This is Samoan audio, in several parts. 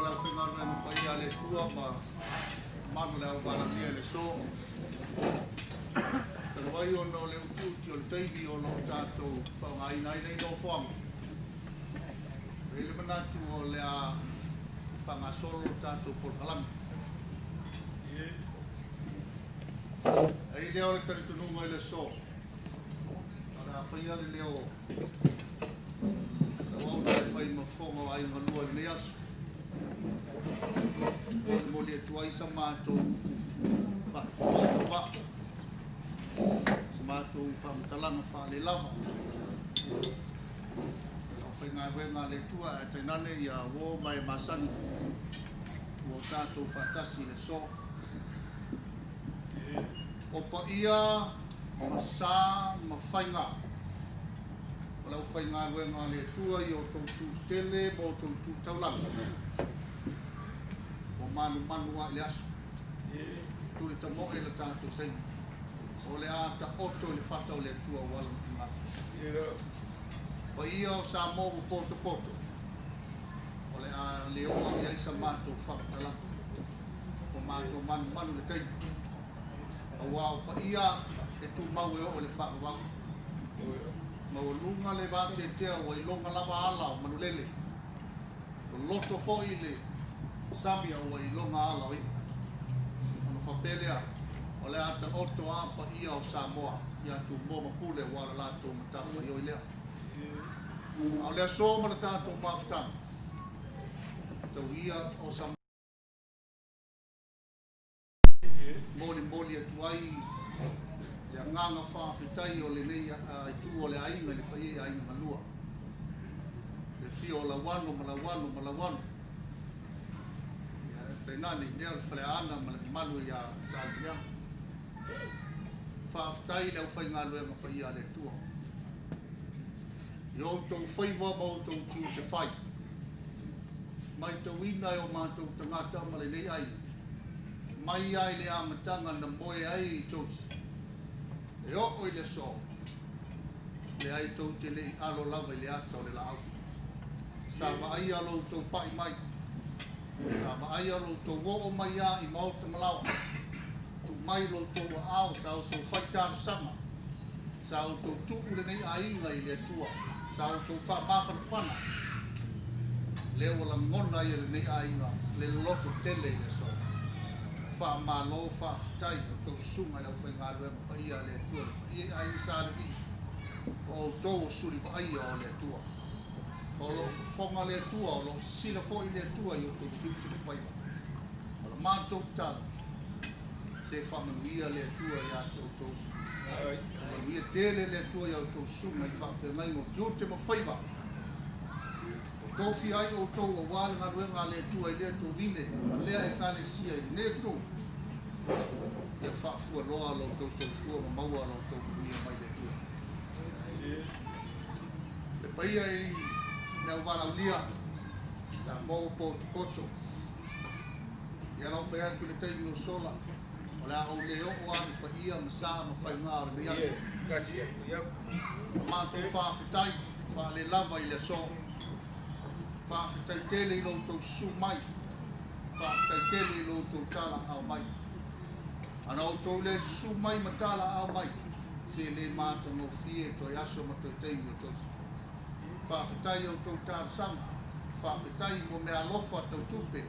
le aufaigaluega paia a le Atua ma mamalu o le auvalagia i le aso. Talu ai ona o le utiuti o le taimi o lo o tatou faaaogaina ai nei nofoaga, e i ai le manatu o le a faagasolo le tatou polokalame. Ai lea o le talitonuga i le aso, o le a faia le leo o le auauna e fai ma fofoga o Aiga Lua i lenei aso. Molimoli atu ai sa matou faatauvaa, sa matou faamatalaga faalelava. O faigaluega a le Atua ae tainane ia uo ma e masani ua tatou faatasi i le aso. O paia ma sa ma faiga o le aufaigaluega a le Atua i o outou tu tetele ma outou tu taulaga ua manumanu lava i le aso. Tuli tamoe le tatou taimi. O le a taoto i le fata o le Atua ua ala finagalo. Paia o Samoa ua potopoto, o le a le oo i ai sa matou faamatalaga. Ua matou manumanu i le taimi. Aua o paia e tumau e oo i le faavavau. Maualuga le vateatea ua iloga lava ala o manulele. Loloto foi le sami a ua iloga ala o i'a. Ona faapea lea, o le a taoto a paia o Samoa ia Tumua ma Pule ua o le latou matafaioi lea. A o le aso ma le tatou mafutaga, tau ia o sa molimoli atu ai le agaga faafetai o lenei itu o le aiga i le paia i Aiga Galua. Le afio o Lauano ma Lauano ma Lauano. Ia, tainane i lea o le Faleaana ma le mamalu ia Salemuliaga. Faafetai i le aufaigaluega paia a le Atua. I outou faiva ma outou tiute fai. Matauina e o matou tagata ma lenei aiga, mai lava i le amataga na moe ai Josie, e oo i le aso, leai tou te le i alo lava i le ata o le laau. Sa vaaia lo outou pai mai, sa vaaia lo outou oo mai lava i maota ma laoa, tuu mai lo outou aao, sa outou fai talosaga, sa outou tuu lenei aiga i le Atua, sa outou faamafanafana, lea ua lagona ai e lenei aiga le loto tele i le aso. Faamalo faafetai o outou susuga i le aufaigaluega paia a le Atua, le paia i Aiga Sa Levi, o outou o suli vaaia o le Atua. O lo o fofoga le Atua, o lo o sisila foi le Atua i outou tiute ma faiva. O le matou tatalo, se faamanuia le Atua ia te outou. Faamanuia tele le Atua ia outou susuga i faafeagaiga o tiute ma faiva. O tofia ai outou aua le galuega a le Atua i lea tovine ma lea ekalesia i lenei atunuu. Ia faafualoa lo outou soifua ma maua lo outou manuia mai le Atua. Le paia i le auvalaulia, Samoa ua potopoto. Ia lau fai atu i le taimi o sola, o le a ou le oo lava i paia ma sa ma faiga o lenei aso. Matou faafetai faalelava i le aso. Faafetai tele i lo outou susu mai. Faafetai tele i lo outou talaau mai. Ana outou le susu mai ma talaau mai, se le matagofie toe aso ma toe taimi o tosi. Faafetai i outou talosaga, faafetai mo mea alofa tau tupe,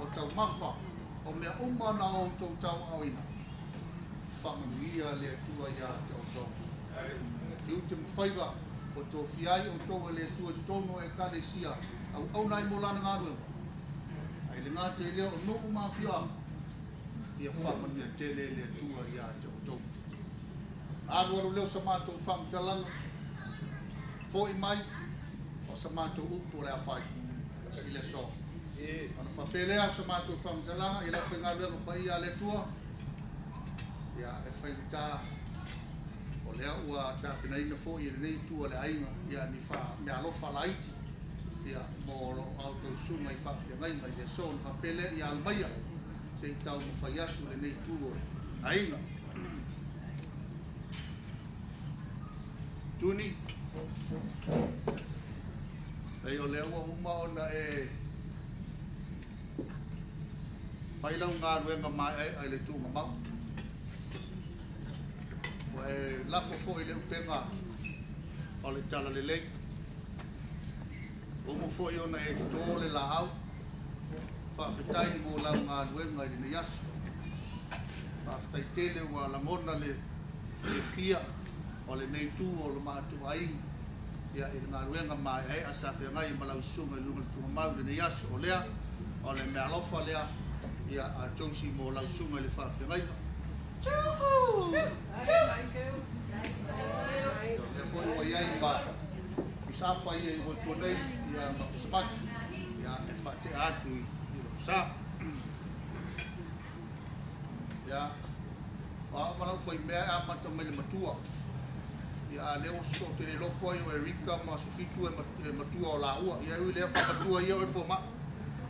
o taumafa, o mea uma na outou tauaaoina. Faamanuia le Atua ia te outou. Tiute ma faiva, ua tofia ai outou e le Atua i totonu o ekalesia, auauna ai mo lana galuega. Ai le gata i lea o nuu ma afioaga, ia faamanuia tele le Atua ia te outou. Alu alu lea o sa matou faamatalaga, foi mai o sa matou upu o le a fai i le aso. Ona faapea lea sa matou faamatalaga i le aufaigaluega paia a le Atua, ia e faigata o lea ua tapenaina foi e lenei itu o le aiga ia ni meaalofa laiti ia mo lo outou susuga i faafeagaiga i le aso. Ona faapea lea ia alamaia se i taumafai atu lenei itu o le aiga. Tuni, ei o lea ua uma ona e Fai lau galuega maeaea i le tuugamau. Ua e lafo foi le upega o le talalelei. Ua uma foi ona e toto le laau. Faafetai mo lau galuega i lenei aso. Faafetai tele ua lagona le fiafia o lenei itu o lo matou aiga ia i le galuega maeaea sa feagai ma lau susuga i luga o le tuugamau i lenei aso. O lea, o le meaalofa lea ia a Josie mo lau susuga i le faafeagaiga. O lea foi ua i ai ma Usapa ia i ua nei ia ma Kusamasi ia e faatea atu i lou sa. Ia, o au ma lau faimea e amata mai le matua. Ia, a lea ua sosoo te le lopo ai o Erika ma Sofitu e matua o laua. Ia, ui lea faamatua ia o le fomai.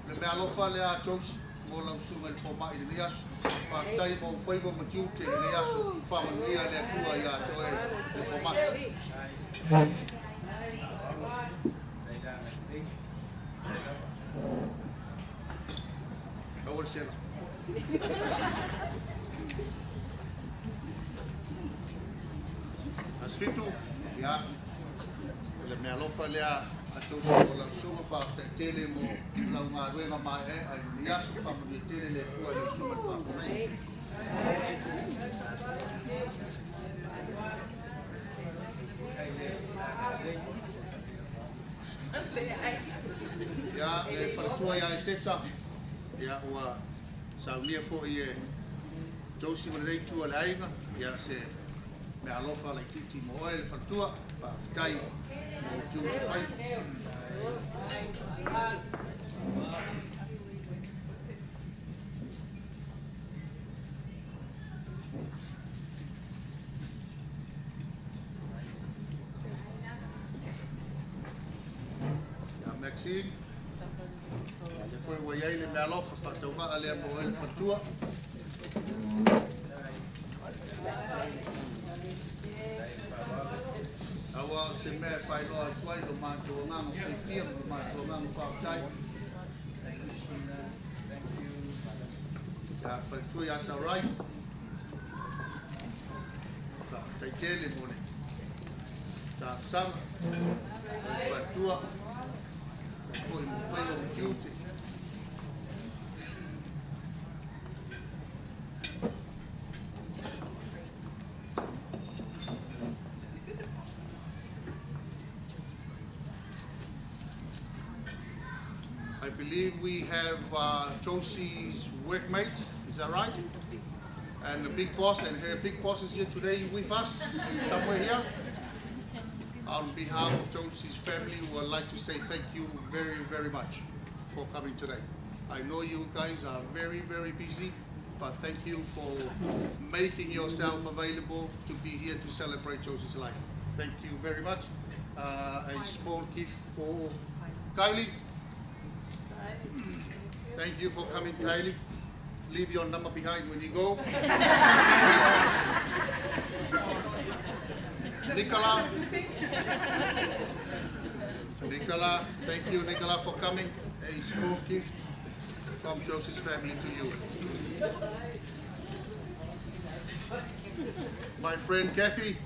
Le mea alofa lea a Josie mo lau susuga i le fomai i lenei aso. Faafetai mo faiva ma tiute i lenei aso. Faamanuia le Atua ia te oe le fomai. Aua le sela. Aso 7, ia, le mea alofa lea a Josie mo lau susuga, faafetai tele mo lau galuega maeaea i lenei aso. Faamanuia tele le Atua i lau susuga i le faafeagaiga. Ia, le faletua ia Eseta, ia, ua saunia foi e Josie ma lenei itu o le aiga, ia, se mea alofa laitiiti mo oe le faletua. Faafetai mo tiute fai. Ia, Maxine, lea foi ua i ai le mea alofa faatauvaa lea mo oe le faletua. Aua o se mea e faailoa atu ai lo matou agaga fiafia ma lo matou agaga faafetai. Ia, faletua ia Saurai. Faafetai tele mo le talosaga. Le faletua. Foi mo faiva ma tiute. I believe we have Josie's workmate, is that right? And the big boss, and her big boss is here today with us, somewhere here. On behalf of Josie's family, we would like to say thank you very, very much for coming today. I know you guys are very, very busy, but thank you for making yourself available to be here to celebrate Josie's life. Thank you very much. A small gift for Kylie. Thank you for coming, Kylie. Leave your number behind when you go. Nicola. Nicola, thank you, Nicola, for coming. A small gift from Josie's family to you. My friend Kathy.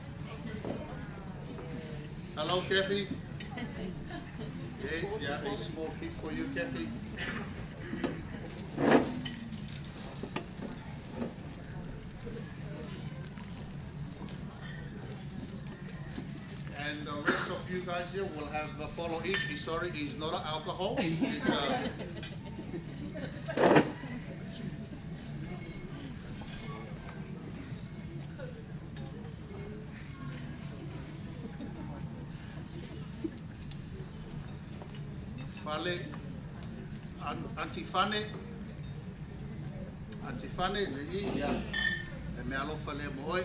Hello, Kathy. Okay, yeah, a small gift for you, Kathy. And the rest of you guys here will have a bottle each. Sorry, it's not an alcohol. It's a Fale, Auntie Fane, Auntie Fane, le i, ia, e mea alofa lea mo oe.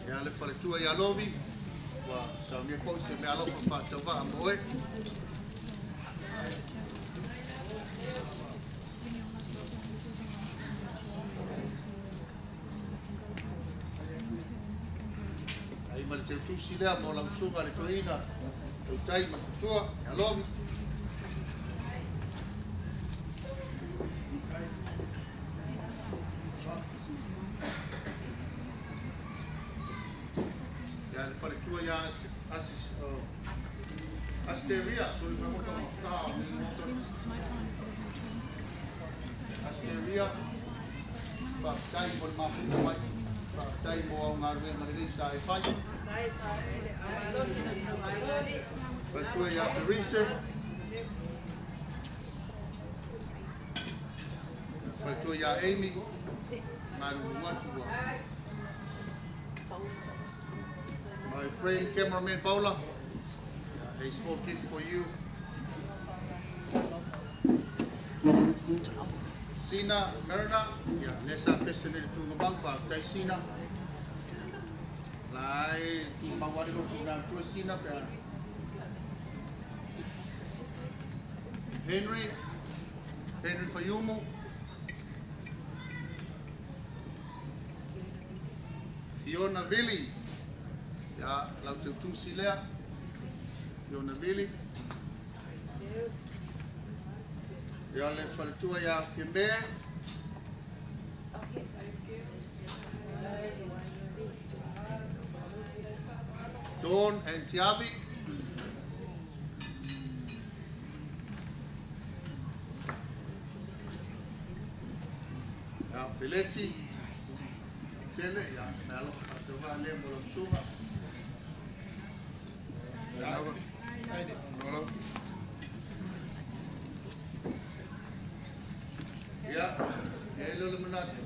Ia le faletua ia Lovi, ua saunia foi se mea alofa faatauvaa mo oe. teutusi lea mo lau susuga le toeaina tautai ma tutua ia Lovi. Ia le faletua ia Asteria, sorry, Asteria, faafetai mo le mafuta mai, faafetai mo au galuega lelei sa e fai. Faletua ia Parise, faletua ia Amy, malulu atu ua. My friend cameraman Paula, a small gift for you. Sina Marina, ia, lea sa pese nei le tuugamau, faafetai Sina. Lai tuugamau ale lou tuuga Sina pe a. Henry, Henry Fayumu. Fiona Vili, ia, lau teutusi lea. Fiona Vili. Ia le faletua ia Fiambe. Dawn and Tiavi. Ia Peleti. Tele, ia, me alofa faatauva lea mo lau susuga. Ia, e le o le manatu.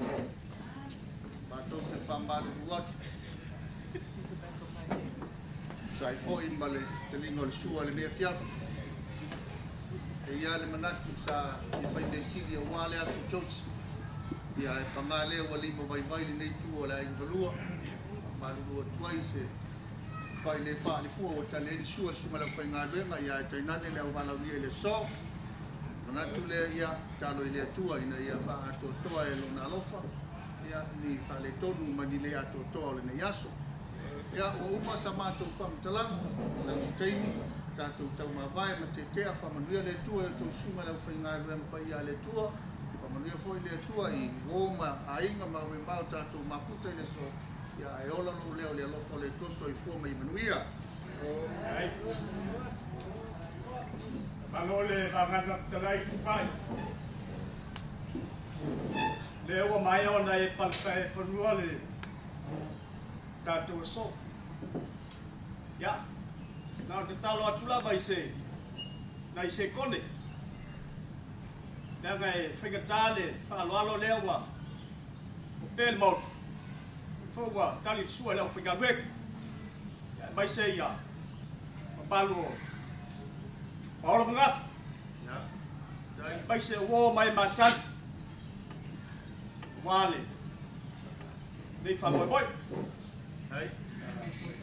Matou te faamalulu atu. Sa ai foi ma le taliga o le sua i lenei afiafi. E ia le manatu sa fia fai mea sili aua le aso Josi. Ia e paga lea ua lima vaivai lenei itu o le aiga valua. Faamalulu atu ai se fai le faalifua ua tali ai le sua susuga i le aufaigaluega ia e tainane le auvalaulia i le aso. Manatu lea ia talo i le Atua ina ia faaatoatoa e lona alofa ia ni faaletonu ma ni le atoatoa o lenei aso. Ia ua uma sa matou faamatalaga, sau se taimi tatou taumavae ma tetea faamanuia le Atua i o outou susuga i le aufaigaluega paia a le Atua. Faamanuia foi le Atua i uo ma aiga ma auemao tatou mafuta i le aso. Ia ae ola lou leo i le alofa o le Atua soifua ma ia manuia. Malo le vagana talai tupai. Le ua maea ona e palepae fanua le tatou aso. Ia, na o le tatalo atu lava i se nai sekone. Leaga e faigata le faaaloalo lea ua opea le Maota. Foi ua tali le sua i le aufaigaluega. Ia, aemaise ia mamalu o Paola Magafa. Aemaise o uo ma e masani. Aua le nei faamoemoe.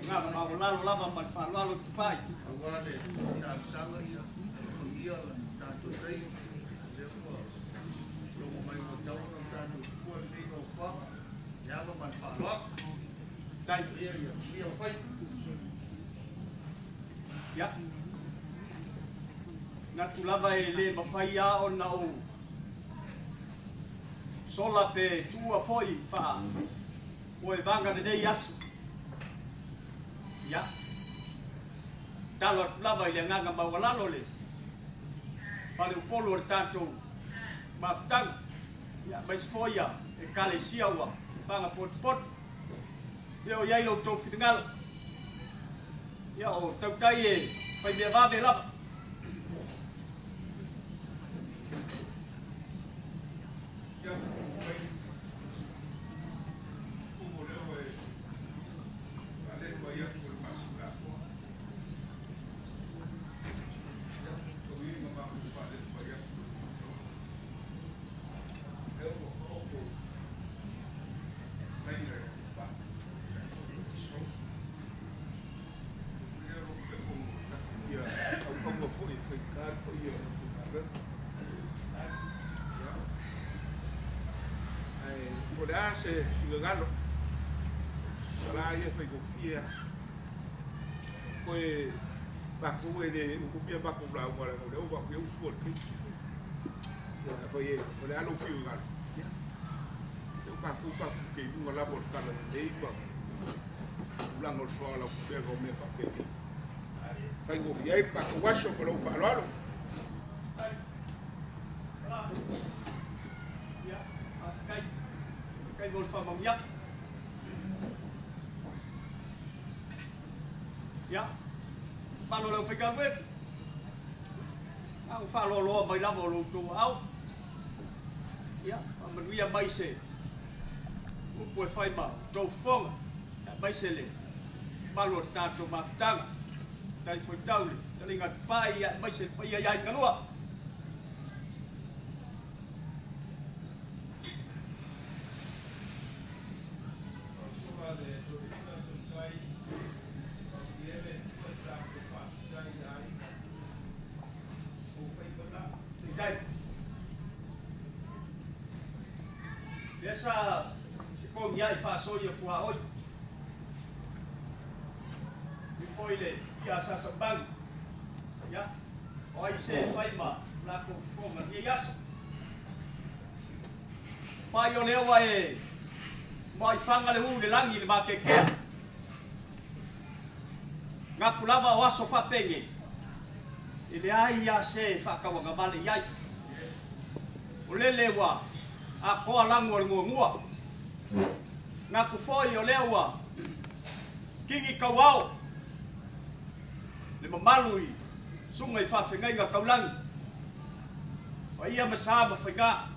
Agaga maualalo lava ma le faaaloalo i Tupai. Aua le talosaga ia alofagia le tatou taimi. Lea ua logo mai ua tatau ona tatou tuua lenei nofoaga i le ava ma le faaaloalo. Tai. Ia ia ia o fai. Ia. Manatu lava e le mafai lava ona ou sola pe tuua foi faa moevaga lenei aso. Ia. Tatalo atu lava i le agaga maualalo le faleupolu o le tatou mafutaga. Ia, aemaise foi ia Ekalesia ua vaga potopoto. Ia o i ai lo outou finagalo. Ia o tautai e fai mea vave lava. Ia, mai upu lea ua e faalele ai atu o le masina atoa. Ia, tau ia ina matou faalele ai atu o le matou. Lea ua taoto laina e tupa. Ia, lou telefonu ia auauna foi e faigata le paia o le aufaigaluega. Ia, ae po o le a se finagalo, sala ia faigofie lava. Toe matou e le umi a matou lauga leaga o lea ua avea usu o le taimi. Ia afai e o le a lou finagalo, ia lea ua matou tatou te i luga lava o le talalelei ma tulaga o le soalaupulega o mea faapenei. Faigofie ai le matou aso ma lou faaaloalo. Ia, faafetai. Faafetai mo le faamanuiaga. Ia, malo le aufaigaluega. A ua faaloaloa mai lava o lo outou aao. Ia, faamanuia mai se upu e fai ma outou fofoga, aemaise le mamalu o le tatou mafutaga. Talifuaitau le taliga a Tupai, aemaise le paia i aiga lua. Fausoa le Toeaina Tautai Gautiele tua i tatou faafetai i aiga o faiva la. Tautai. Lea sa totogi ai faasoi o tuaoi. Ifo i le ia sa saubagi. Ia, o ai se fai ma latou fofoga lenei aso. Pai o lea ua e maoifaga le ū i le lagi i le makekea. Gaku lava o aso faapenei, e leai lava se e faatauagavale i ai. O lele ua atoa lanu o le nuanua. Gaku foi o lea ua kigi tauao le mamalu i susuga i faafegaiga taulagi, paia ma sa ma faiga.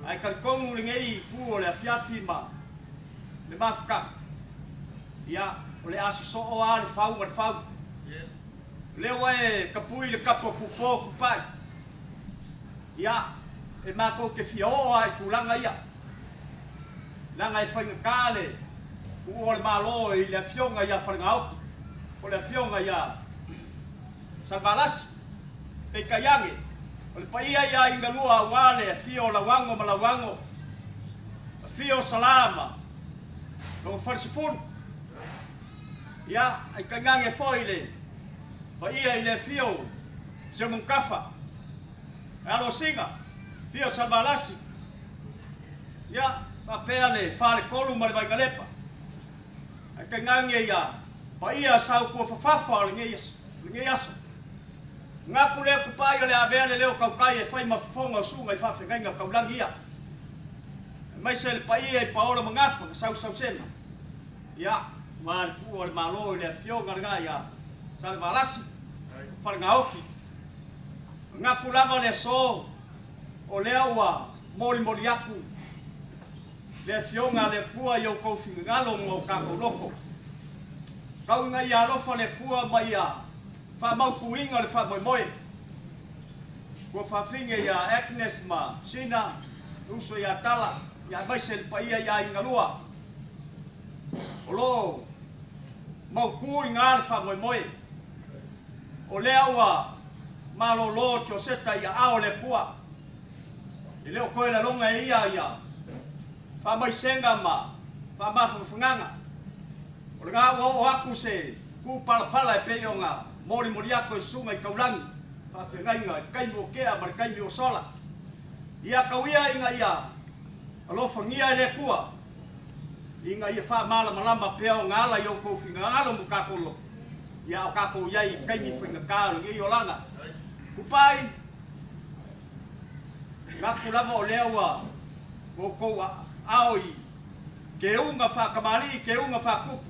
Ae talitonu lenei itu o le afiafi ma le mafutaga, ia, o le a sosoo lava le fau ma le fau. O lea ua e tapui le kapa o Tupo Tupai, ia, e matou te fia oo lava i tulaga ia, leaga e faigata le tuua o le Malo i le Afioga ia Falegaotu, po o le Afioga ia Salevalasi, peitai ane, o le paia ia i galua aua le afio o Lauano ma Lauano, afio o Salā ma lona falesefulu. Ia, ai tainane foi le paia i le afio o Seumanutafa, le alo o Sina, afio o Salevalasi, ia, faapea le Faletolu ma le Vainalepa. Ae tainane ia paia sautuafafafa o lenei aso. Manatu lea Tupai o le a avea le leo tautai e fai ma fofoga o susuga i faafeagaiga taulagi ia. Aemaise le paia i Paola ma Gafa na sausausema. Ia, ua le tuua o le Malo i le afioga lena ia Salevalasi, Falegaoki. Manatu lava le aso o lea ua molimoli atu le Afioga a le Atua i outou finagalo ma o tatou loto. Tau ina ia alofa le Atua ma ia faamautuina le faamoemoe. Ua faafine ia Agnes ma Sina, le uso ia Tala, ia aemaise le paia i aiga lua. O lo o mautu i ina le faamoemoe. O lea ua malolo Joseta i aao o le Atua. E le o toe lalona e ia ia faamaisega ma faamafanafanaga. O lena ua oo atu se kūpalapala e pei ona molimoli atu e Susuga i Taulagi, faafeagaiga i le taimi ua tea ma le taimi ua sola. Ia tau ia ina ia alofagia e le Atua ina ia faamalamalama pea ona ala i outou finagalo ma tatou loto, ia a o tatou i ai i taimi faigata o lenei olaga. Tupai! Manatu lava o lea ua outou aao i keuga faatamalii, keuga faatupu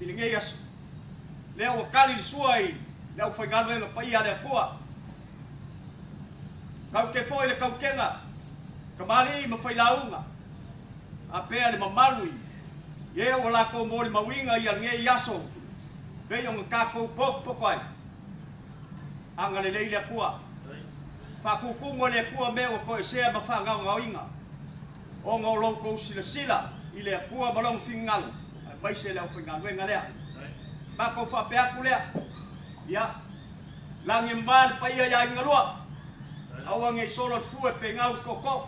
i lenei aso. Lea ua tali le sua i le aufaigaluega paia a le Atua. Taute foi le tautega, tamalii ma failauga, a pea le mamalu i e ua latou molimauina ia lenei aso pei ona tatou potopoto ai. Agalelei le Atua. Faatutumu e le Atua mea ua toesea ma faagaogaoina, ona o lo outou silasila i le Atua ma Lona finagalo, aemaise le aufaigaluega lea. Matou faapea atu lea, Ia, lagi e mama le paia i aiga lua, aua ne i solo le fue pe gau le tootoo,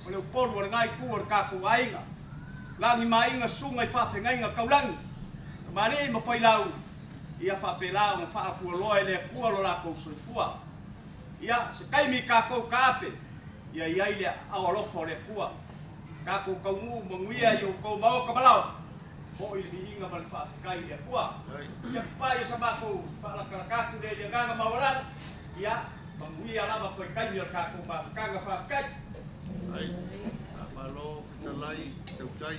o le upolu o lena itu o le tatou aiga. Lagi maina susuga i faafegaiga taulagi. Tamalii ma Failau, ia faapela ona faafualoa e le Atua lo latou soifua. Ia, se taimi tatou taape, ia i ai le aao alofa o le Atua. Tatou taunuu manuia i outou maota malao, foi le viiga ma le faafetai i le Atua. Ia papae sa matou faalatalata atu lea i le agaga maualalo, ia manuia lava toe taimi o le tatou mafutaga. Faafetai. Ai, faamalo fetalai tautai.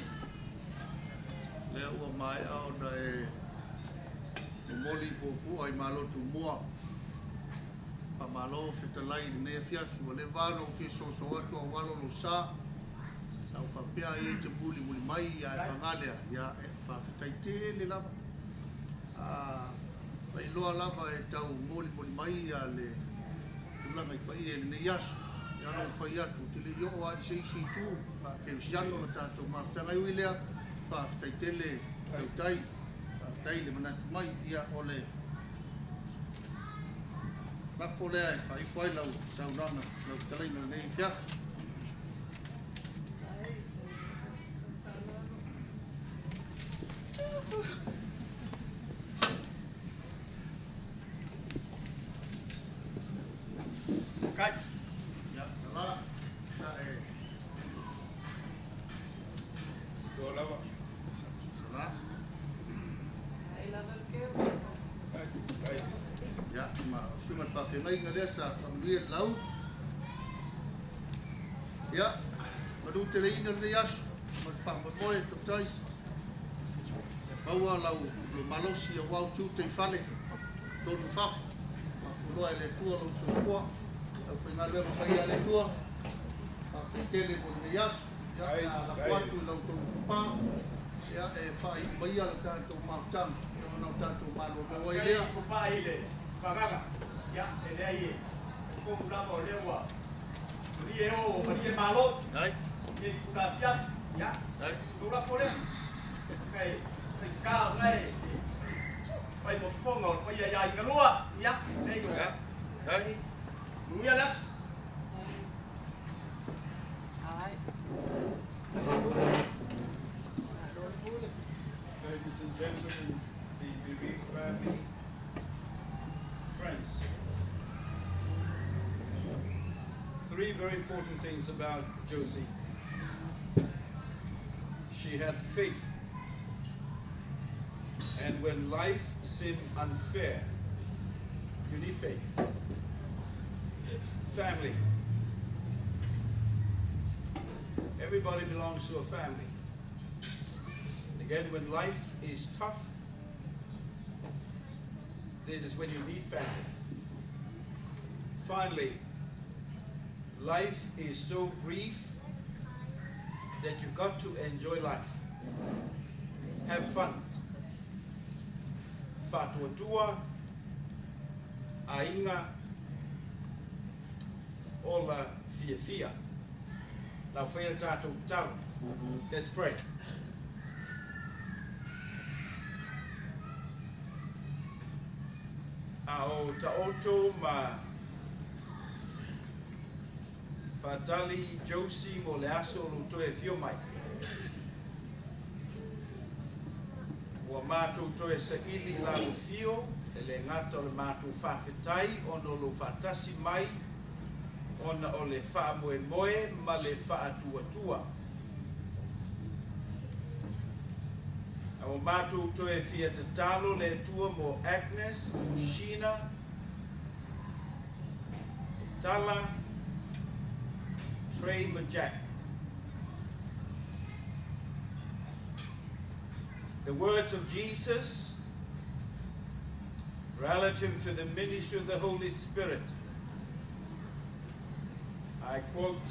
Lea ua maea ona e momoli puapua i malo tumua. Faamalo fetalai i lenei afiafi. Ua leva ona ou fia soso atu aua lou lou sa. Sa ou faapea ai e te mulimuli mai ae paga lea, ia e faafetai tele lava. Lailoa lava e tau molimoli mai ia le tulaga i paia i lenei aso. Ia ona ou fai atu, ou te le i oo lava i se isi itu faa-kerisiano le tatou mafutaga. E ui i lea, faafetai tele tautai, faafetai le manatu mai. Ia o le lafo lea e faaifo ai lau saunoaga, lau fetalaiga i lenei afiafi. Kai. Ia, sala, sa e Toa lava. sala. Ai, ai. Ia, ma o suiga le faafeagaiga lea sa faamanuia le lau. Ia, manuteleina lenei aso ma le faamoemoe tautai. Maua lau malosi aua ou tiute i fale, totonu fafo. Faafualoa e le Atua lou soifua, lau faigaluega paia a le Atua. Faafetai tele mo lenei aso. Ia, Ai, a lafo ai. atu i lau tou tupa, ia, e faaiu maia le tatou mafutaga, ia ona o tatou malolo ai lea. Faafetai papae i le fagaga. Ia, e leai e talitonu lava o lea ua malie o malie malo. Ai, I le tula afiafi. Ia, ai. tou lafo lea. Kai faigata ona e fai mo fofoga o le paia ia Aigalua. Ia, nei o Ia, ai. manuia le aso. Ladies and gentlemen, the bereaved family, friends. Three very important things about Josie. She had faith. And when life seemed unfair, you need faith. Family. Everybody belongs to a family. Again, when life is tough, this is when you need family. Finally, life is so brief that you've got to enjoy life. Have fun. Faatuatua, aiga, ola fiafia. Lau faia le tatou tatalo. Let's pray. A o taoto ma faatali Josie mo le aso o lou toe afio mai. Ua matou toe saili i lau afio, e le gata o le matou faafetai ona o lou faatasi mai ona o le faamoemoe ma le faatuatua. A ua matou toe fia tatalo le Atua mo Agnes, Sheena, Tala, Trey ma Jack. The words of Jesus relative to the ministry of the Holy Spirit. I quote,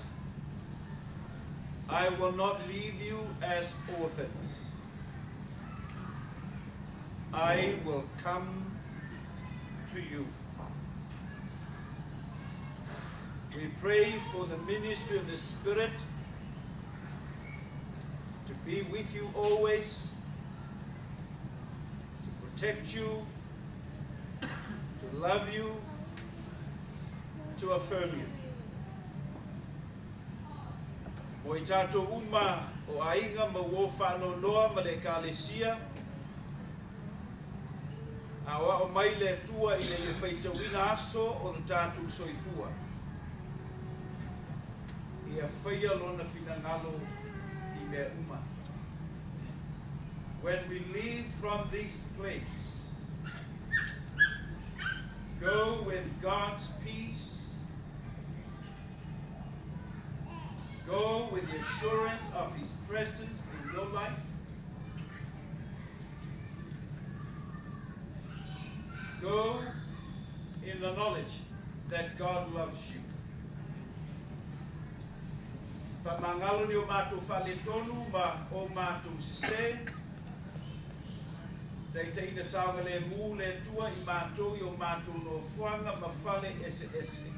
I will not leave you as orphans. I will come to you. We pray for the ministry of the Spirit to be with you always, to protect you, to love you, to affirm you. Mo i tatou uma o aiga ma uo faanoanoa ma le ekalesia, Aoao mai le Atua ina ia faitauina aso o lo tatou soifua, ia faia Lona finagalo i mea uma. When we leave from this place, go with God's peace, go with the assurance of His presence in your life. Go in the knowledge that God loves you. Faamagalo ni o matou faaletonu ma o matou sesē. Taitaiina saogalemu le Atua i matou i o matou nofoaga ma fale eseese.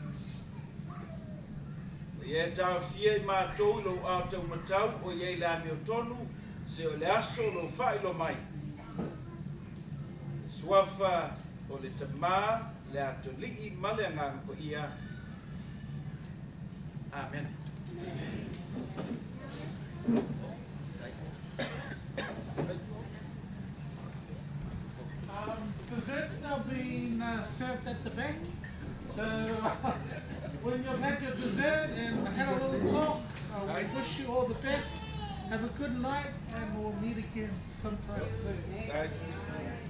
O ia e taofia i matou i lou ao taumatau o i ai le amiotonu seia oo i le aso o lou faailoa mai. I le Suafa o le Tama, le Atolii ma le Agaga Paia. Amene. Dessert's now being served at the back. So when you've had your dessert and had a little talk, we wish you all the best. Have a good night, and we'll meet again sometime soon. Thank you.